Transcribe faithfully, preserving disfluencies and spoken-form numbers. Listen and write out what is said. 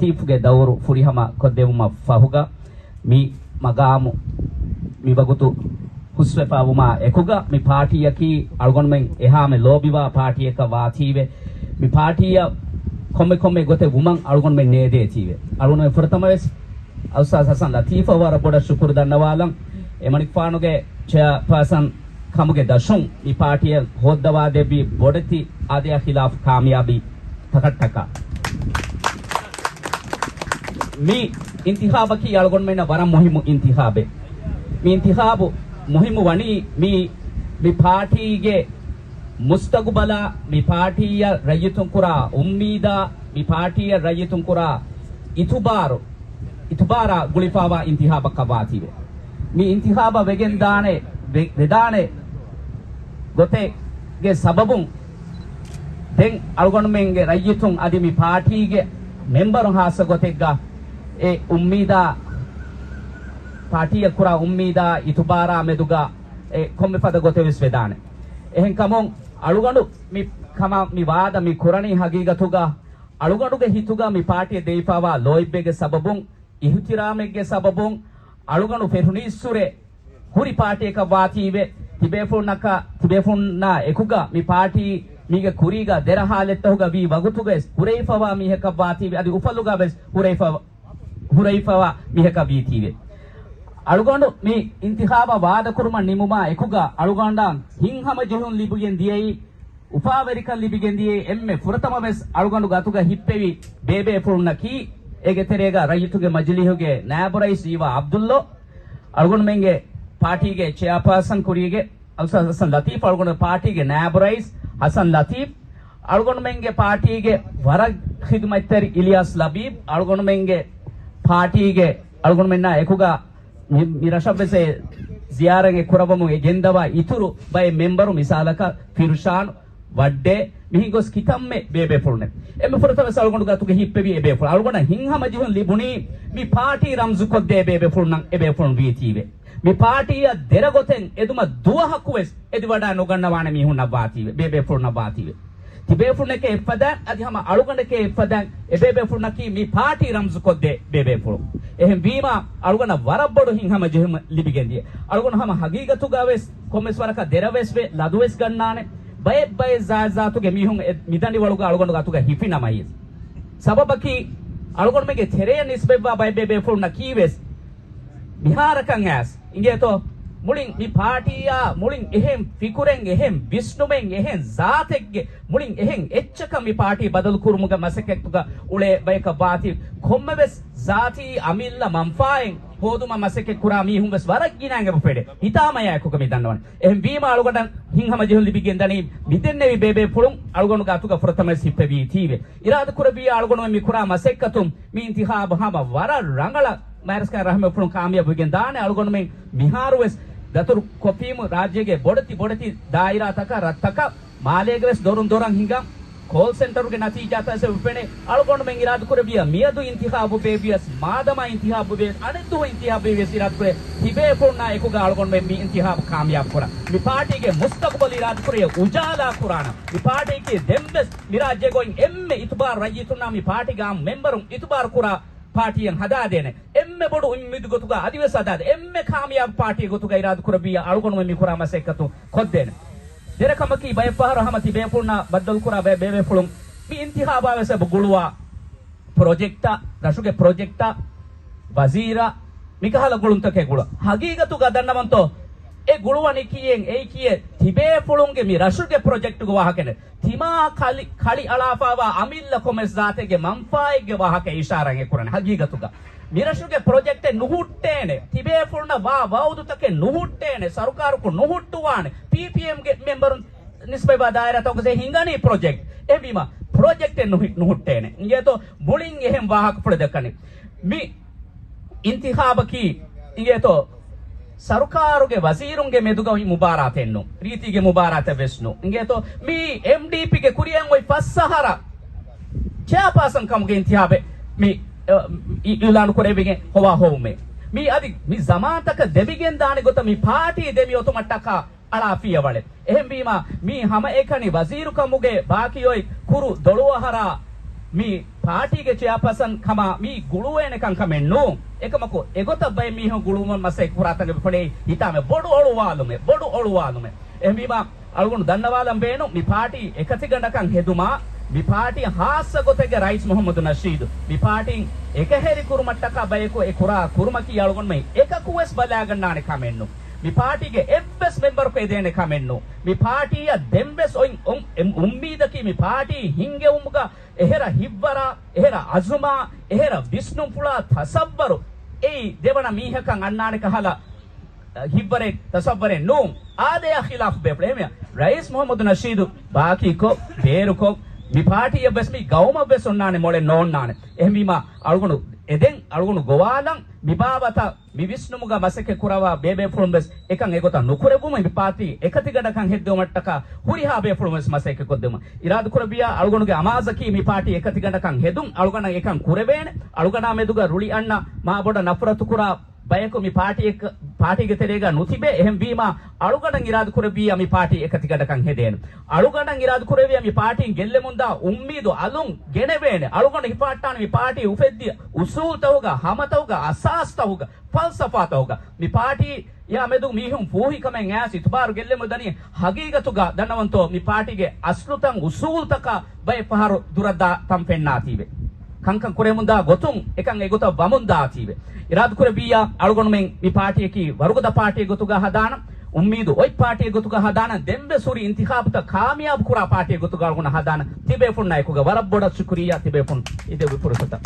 ލަތީފްގެ ދައުރު ފުރިހަމަ ކޮށްދެވުމަށް ފަހުގަ، މި މަގާމު މިވަގުތު ހުސްވެފައިވުމާ އެކުގަ، މި ޕާޓީއަކީ އަޅުގަނޑުމެން އެހާމެ ލޯބިވާ ޕާޓީއަކަށް ވާތީވެ، މި ޕާޓީއަށް ކޮންމެ ކޮންމެ ގޮތެއް ވުމަށް އަޅުގަނޑުމެން ނޭދޭތީވެ. އަޅުގަނޑުމެން ފުރަތަމަވެސް އައުސާދު ހަސަން ލަތީފަށް ވަރަށް ބޮޑަށް ޝުކުރު ދަންނަވާލަން. އެމަނިކުފާނުގެ ޗެއާޕާސަން ކަމުގެ ދަށުން މި ޕާޓީއަށް ހޯއްދަވާދެއްވި ބޮޑެތި އާދަޔާ ޚިލާފު ކާމިޔާބީ ތަކަށްޓަކާ. މި އިންތިޚާބަކީ އަޅުގަނޑުމެންނަށް ވަރަށް މުހިއްމު އިންތިޚާބެއް. މި އިންތިޚާބު މުހިއްމު ވަނީ މި، މި ޕާޓީގެ މުސްތަގުބަލާ، މި ޕާޓީއަށް ރައްޔިތުން ކުރާ އުއްމީދާ، މި ޕާޓީއަށް ރައްޔިތުން ކުރާ އިތުބާރު، އިތުބާރާ ގުޅިފާވާ އިންތިޚާބަކަށް ވާތީވެ. މި އިންތިޚާބަށް ވެގެން ދާނެ، ވެ-، ވެދާނެ ގޮތެއްގެ ސަބަބުން ދެން އަޅުގަނޑުމެންގެ ރައްޔިތުން އަދި މި ޕާޓީގެ މެމްބަރުން ހާއްސަ ގޮތެއްގަ އެ އުއްމީދާ، ޕާޓީއަށް ކުރާ އުއްމީދާ އިތުބާރާ މެދުގަ އެ ކޮންމެ ފަދަ ގޮތެއް ވެސް ވެދާނެ. އެހެންކަމުން އަޅުގަނޑު މި ކަމަށް މި ވާދަ މި ކުރަނީ ހަގީގަތުގަ އަޅުގަނޑުގެ ހިތުގަ މި ޕާޓީއަށް ދެވިފައިވާ ލޯތްބެއްގެ ސަބަބުން، އިހުތިރާމެއްގެ ސަބަބުން އަޅުގަނޑު ފެށުނީއްސުރެ ހުރި ޕާޓީއަކަށް ވާތީވެ، ތިބޭފުޅުންނަކަށް، ތިބޭފުޅުންނާ އެކުގަ މި ޕާޓީ މީގެ ކުރީގަ ދެރަ ހާލަތްތަކުގަ ވީ ވަގުތުގަ ވެސް ހުރެވިފައިވާ މީހަކަށް ވާތީވެ، އަދި އުފަލުގަ ވެސް ހުރެވިފަ-، ހުރެވިފައިވާ މީހަކަށް ވީތީވެ. އަޅުގަނޑު މި އިންތިޚާބަށް ވާދަކުރުމަށް ނިމުމާ އެކުގަ އަޅުގަނޑަށް ހިތްހަމަޖެހުން ލިބިގެން ދިޔައީ، އުފާވެރިކަން ލިބިގެންދިޔައީ އެންމެ ފުރަތަމަވެސް އަޅުގަނޑު ގަތުގަ ހިއްޕެވި ބޭބޭފުޅުންނަކީ، އޭގެ ތެރޭގަ ރައްޔިތުގެ މަޖިލީހުގެ ނާއިބު ރައީސް ރީވާ އަބްދުﷲ، އަޅުގަނޑުމެންގެ ޕާޓީގެ ޗެއާޕާސަން ކުރީގެ އައުސާދު ހަސަން ލަތީފް، އަޅުގަނޑު ޕާޓީގެ ނާއިބު ރައީސް ހަސަން ލަތީފް، އަޅުގަނޑުމެންގެ ޕާޓީގެ ވަރަށް ޚިދުމަތްތެރި އިލްޔާސް ލަބީބް، އަޅުގަނޑުމެންގެ ޕާޓީގެ އަޅުގަނޑުމެންނާ އެކުގަ މި، މި ރަށަށްވެސް އެ ޒިޔާރަތް އެ ކުރައްވަމުން އެ ގެންދަވާ އިތުރު ބައެއް މެމްބަރު، މިސާލަކަށް ފިރުޝާން، ވައްޑޭ، މިހިން ގޮސް ކިތަންމެ ބޭބޭފުޅުންނެއް. އެންމެ ފުރަތަމަ ވެސް އަޅުގަނޑު ގަތުގެ ހިއްޕެވި އެބޭފުޅުން. އަޅުގަނޑަށް ހިތްހަމަޖެހުން ލިބުނީ މި ޕާޓީ ރަމްޒުކޮށްދޭ ބޭބޭފުޅުންނަށް އެބޭފުޅުން ވީތީވެ. މި ޕާޓީއަށް ދެރަގޮތެއް އެދުމަށް ދުވަހަކު ވެސް އެދިވަޑާ ނުގަންނަވާނެ މީހުންނަށް ވާތީވެ، ބޭބޭފުޅުންނަށް ވާތީވެ. ތިބޭފުޅުންނެކޭ އެއްފަދައިން، އަދި ހަމަ އަޅުގަނޑެކޭ އެއްފަދައިން، އެބޭބޭފުޅުންނަކީ މި ޕާޓީ ރަމްޒުކޮށްދޭ ބޭބޭފުޅުން. އެހެން ވީމާ، އަޅުގަނޑަށް ވަރަށް ބޮޑު ހިތްހަމަޖެހުމެއް ލިބިގެންދިޔަ. އަޅުގަނޑު ހަމަ ހަގީގަތުގަ ވެސް ކޮންމެސް ވަރަކަށް ދެރަ ވެސް ވެ، ލަދު ވެސް ގަންނާނެ. ބައެއް ބައެއް ޒާތްޒާތުގެ މީހުން އެ މިދަނޑިވަޅުގަ އަޅުގަނޑު ގަތުގަ ހިފި ނަމަވެސް، ސަބަބަކީ އަޅުގަނޑުމެންގެ ތެރެއަށް ނިސްބަތްވާ ބައެއް ބޭބޭފުޅުންނަކީ ވެސް މިހާރަކަށް އައިސް އިނގޭތޯ، މުޅިން މި ޕާޓީއާ މުޅިން އެހެން ފިކުރެއް، އެހެން ވިސްނުމެއް، އެހެން ޒާތެއްގެ މުޅިން އެހެން އެއްޗަކަށް މި ޕާޓީ ބަދަލު ކުރުމުގެ މަސައްކަތުގަ އުޅޭ ބަޔަކަށް ވާތީ، ކޮންމެވެސް ޒާތީ އަމިއްލަ މަންފާއެއް ހޯދުމަށް މަސައްކަތް ކުރާ މީހުން ވެސް ވަރަށް ގިނަ އެބަ ފެޑޭ. ހިތާމަޔާއެކުގަ މި ދަންނަވަނީ. އެހެން ވީމާ އަޅުގަނޑަށް ހިތްހަމަޖެހުން ލިބިގެންދަނީ މިދެންނެވި ބޭބޭފުޅުން އަޅުގަނޑު ގަތުގަ ފުރަތަމަވެސް ހިއްޕެވީތީވެ. އިރާދަކުރެއްވިއްޔާ އަޅުގަނޑުމެން މި ކުރާ މަސައްކަތުން މި އިންތިޚާބު ހަމަ ވަރަށް ރަނގަޅަށް މާތްރަސްކަން ރަހްމަތްފުޅުން ކާމިޔާބުވެގެން ދާނެ. އަޅުގަނޑުމެން މިހާރުވެސް ދަތުރު ކޮށްފީމު ރާއްޖޭގެ ބޮޑެތި ބޮޑެތި ދާއިރާތަކަށް ރަށްތަކަށް މާލޭގަވެސް ދޮރުން ދޮރަށް ހިނގާ ކޯލް ސެންޓަރުގެ ނަތީޖާތައް އެބަ ފެނޭ. އަޅުގަނޑުމެން އިރާދަކުރެއްވިއްޔާ މިއަދު އިންތިޚާބު ބޭއްވިޔަސް، މާދަމާ އިންތިޚާބު ބޭއްވިޔަސް، އަނެއްދުވަހު އިންތިޚާބު ބޭއްވިޔަސް އިރާދަކުރޭ ތިބޭފުޅުންނާ އެކުގަ އަޅުގަނޑުމެން މި އިންތިޚާބު ކާމިޔާބު ކުރާ. މި ޕާޓީގެ މުސްތަގުބަލު އިރާދަކުރޭ އުޖާލާ ކުރާނަ. މި ޕާޓީއަކީ ދެންވެސް މި ރާއްޖޭގަ އޮތް އެންމެ އިތުބާރު ރައްޔިތުންނާ މި ޕާޓީގެ އާއްމު މެމްބަރުން އިތުބާރު ކުރާ ޕާޓީއެއް ހަދާދޭނެ. އެންމެ ބޮޑު އުއްމީދު ގޮތުގަ އަދިވެސް ހަދާދޭ. އެންމެ ކާމިޔާބު ޕާޓީއެއް ގޮތުގަ އިރާދަކުރެއްވިއްޔާ އަޅުގަނޑުމެން މި ކުރާ މަސައްކަތު ކޮށްދޭނެ. ދެރަ ކަމަކީ ބައެއްފަހަރު ހަމަ ތިބޭފުޅުންނާ ބައްދަލުކުރާ ބައެއް ބޭބޭފުޅުން މި އިންތިޚާބާ ވެސް އެބަ ގުޅުވާ ޕްރޮޖެކްޓަށް، ރަށުގެ ޕްރޮޖެކްޓަށް، ވަޒީރަށް، މިކަހަލަ ގުޅުންތަކެއް ގުޅު. ހަގީގަތުގަ ދަންނަވަންތޯ، އެ ގުޅުވަނީ ކިއެއް، އެއީ ކިއެއް؟ ތިބޭފުޅުންގެ މި ރަށުގެ ޕްރޮޖެކްޓުގެ ވާހަކައެއް. ތިމާ ކަލި، ކަޅި އަޅާފައިވާ އަމިއްލަ ކޮމެސް ޒާތެއްގެ މަންފާއެއްގެ ވާހަކަ އިޝާރާތް އެ ކުރަނީ. ހަގީގަތުގަ މިރަށުގެ ޕްރޮޖެކްޓެއް ނުހުއްޓޭނެ. ތިބޭފުޅުންނަށް ވާ ވައުދުތަކެއް ނުހުއްޓޭނެ. ސަރުކާރަކުން ނުހުއްޓުވާނެ. ޕީޕީއެމްގެ މެމްބަރުން ނިސްބަތްވާ ދާއިރާތަކުގަ ހިނގަނީ ޕްރޮޖެކްޓް. އެހެންވީމަ، ޕްރޮޖެކްޓެއް ނުހި-، ނުހުއްޓޭނެ. އިނގޭތޯ، މުޅިން އެހެން ވާހަކަފުޅެއް ދައްކަނީ. މި އިންތިޚާބަކީ، އިނގޭތޯ، ސަރުކާރުގެ ވަޒީރުންގެ މެދުގަ އޮތް މުބާރާތެއް ނޫން. ރީތީގެ މުބާރާތެއް ވެސް ނޫން. އިނގޭތޯ، މީ އެމްޑީޕީގެ ކުރިއަށް އޮތް ފަސް އަހަރަށް ޗެއާޕާސަން ކަމުގެ އިންތިޚާބެއް މި، އަ، އި-، އިއުލާނު ކުރެވިގެން ހޮވާ ހޮވުމޭ. މީ އަދި މި ޒަމާންތަކަށް ދެމިގެން ދާނެ ގޮތަށް މި ޕާޓީ ދެމި އޮތުމަށްޓަކާ އަޅާ ފިޔަވަޅެއް. އެހެންވީމާ، މީ ހަމައެކަނި ވަޒީރުކަމުގެ ބާކީ އޮތް ކުރު ދޮޅުއަހަރާ މި ޕާޓީގެ ޗެއާޕާސަން ކަމާ މީ ގުޅުވޭނެ ކަންކަމެއް ނޫން. އެކަމަކު އެގޮތަށް ބައެއް މީހުން ގުޅުވުމަށް މަސައްކަތް ކުރާތަން އެބަ ފަނޭ ހިތާމެ ބޮޑު އޮޅުވާލުމެއް، ބޮޑު އޮޅުވާލުމެއް. އެހެންވީމާ، އަޅުގަނޑު ދަންނަވާލަން ބޭނުން، މި ޕާޓީ އެކަތިގަނޑަކަށް ހެދުމާ، މި ޕާޓީ ހާއްސަ ގޮތެއްގެ ރައީސް މުހައްމަދު ނަޝީދު މި ޕާޓީން އެކަހެރި ކުރުމަށްޓަކާ ބަޔަކު އެ ކުރާ ކުރުމަކީ އަޅުގަނޑުމެން އެކަކުވެސް ބަލާގަންނާނެ ކަމެއް ނޫން. މި ޕާޓީގެ އެއްވެސް މެމްބަރަކު އެދޭނެ ކަމެއް ނޫން. މި ޕާޓީއަށް ދެންވެސް އޮތް އު-، އު-، އުއްމީދަކީ މި ޕާޓީ ހިންގެވުމުގަ އެހެރަ ހިއްވަރާ، އެހެރަ އަޒުމާ، އެހެރަ ވިސްނުންފުޅާ ތަސައްވަރު އެއީ ދެވަނަ މީހަކަށް އަންނާނެ ކަހަލަ، އަ، ހިއްވަރެއް ތަސައްވަރެއް ނޫން. އާދަޔާ ޚިލާފު ބޭފުޅެއް. އެހެންވެ، ރައީސް މުހައްމަދު ނަޝީދު ބާކީކޮށް، ބޭރުކޮށް، މި ޕާޓީއަށްވެސް މި ގައުމަށްވެސް އޮންނާނެ މޮޅެއް ނޯންނާނެ. އެހެންވީމާ، އަޅުގަނޑު އެދެން އަޅުގަނޑު ގޮވާލަން މިބާވަތަށް މި ވިސްނުމުގަ މަސައްކަތް ކުރައްވާ ބޭބޭފުޅުން ވެސް އެކަން އެގޮތަށް ނުކުރެއްވުމަށް މި ޕާޓީ އެކަތިގަނޑަކަށް ހެއްދެވުމަށްޓަކާ ހުރިހާ ބޭފުޅުން ވެސް މަސައްކަތް ކޮށްދެވުމަށް އިރާދަކުރެއްވިއްޔާ، އަޅުގަނޑުގެ އަމާޒަކީ މި ޕާޓީ އެކަތިގަނޑަކަށް ހެދުން. އަޅުގަނޑަށް އެކަން ކުރެވޭނެ. އަޅުގަނޑާ މެދުގަ ރުޅި އަންނަ މާބޮޑަށް ނަފްރަތުކުރާ ބަޔަކު މި ޕާޓީއެއް-، ޕާޓީގެ ތެރޭގަ ނުތިބޭ. އެހެންވީމާ، އަޅުގަނޑަށް އިރާދަކުރެއްވިއްޔާ މި ޕާޓީ އެކަތިގަނޑަކަށް ހެދޭނެ. އަޅުގަނޑަށް އިރާދަކުރެއްވިއްޔާ މި ޕާޓީން ގެއްލެމުންދާ އުއްމީދު އަލުން ގެނެވޭނެ. އަޅުގަނޑު ހިފާއްޓާނެ މި ޕާޓީ އުފެއްދި އުސޫލްތަހުގަ، ހަމަތަހުގަ، އަސާސްތަހުގަ، ފަލްސަފާތަހުގަ މި ޕާޓީ ޔާ މެދު މީހުން ފޫހިކަމެއް އައިސް އިތުބާރު ގެއްލެމުން ދަނީ. ހަގީގަތުގަ ދަންނަވަންތޯ، މި ޕާޓީގެ އަސްލުތައް އުސޫލްތަކާ ބައެއް ފަހަރު ދުރަށްދާ ތަން ފެންނާތީވެ. ކަންކަން ކުރެމުންދާ ގޮތުން އެކަން އެގޮތަށް ވަމުންދާތީވެ. އިރާދަކުރެއްވިއްޔާ އަޅުގަނޑުމެން މި ޕާޓީއަކީ ވަރުގަދަ ޕާޓީއެއް ގޮތުގަ ހަދާނަން، އުއްމީދު އޮތް ޕާޓީއެއް ގޮތުގަ ހަދާނަން، ދެންވެސް ހުރި އިންތިޚާބުތައް ކާމިޔާބު ކުރާ ޕާޓީއެއް ގޮތުގަ އަޅުގަނޑަށް ހަދާނަން. ތިބޭފުޅުންނާ އެކުގަ ވަރަށް ބޮޑަށް ޝުކުރިއްޔާ ތިބޭފުޅުން އިދެއްވި ފުރުސަތަށް.